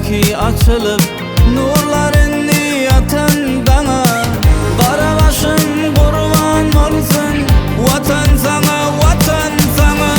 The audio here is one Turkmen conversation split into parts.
Belki açylyp nurlar indi atan daňa. Gara başym gurban bolsun Watan saňa, Watan saňa.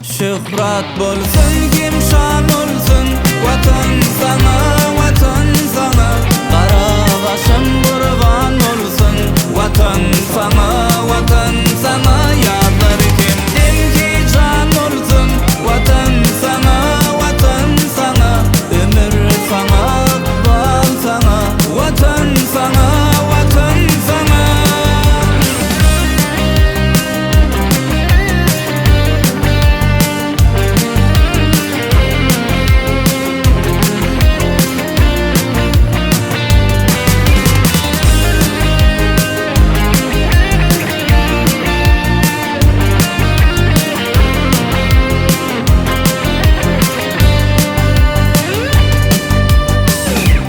Şöhrat bolsun kim şan bolsun Watan saňa, Watan saňa. Gara başym gurban bolsun Watan saňa, Watan saňa. Ýazlar kim demki jan bolsun Watan saňa, Watan saňa. Ömür saňa, ykbal saňa Watan saňa, Watan saňa.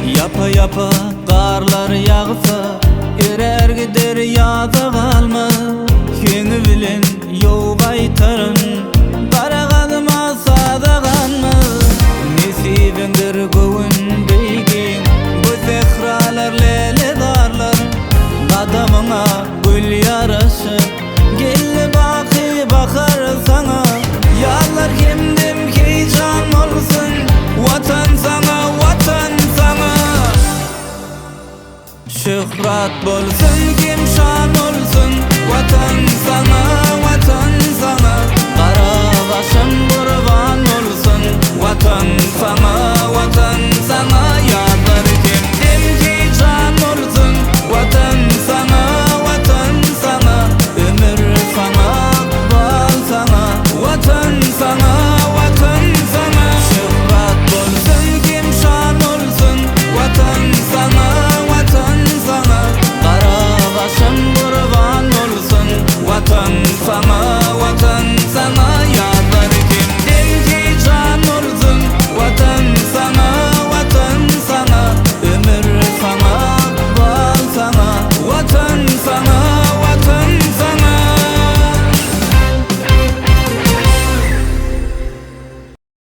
Ýapa-ýapa garlar ýagsa, Erär gider ýada galmaz. Heňi bilen ýow gaýtaryn, Gara gazma saza ganmaz. Nesibiňdir göwün beýgiň, Bu sähralar lälezarlar. Gadamyňa gül ýaraşyp, Geldi baky bahar saňa. Ýazlar hemdem heýjan bolsun, Watan saňa, Watan saňa. Şöhrat bolsun.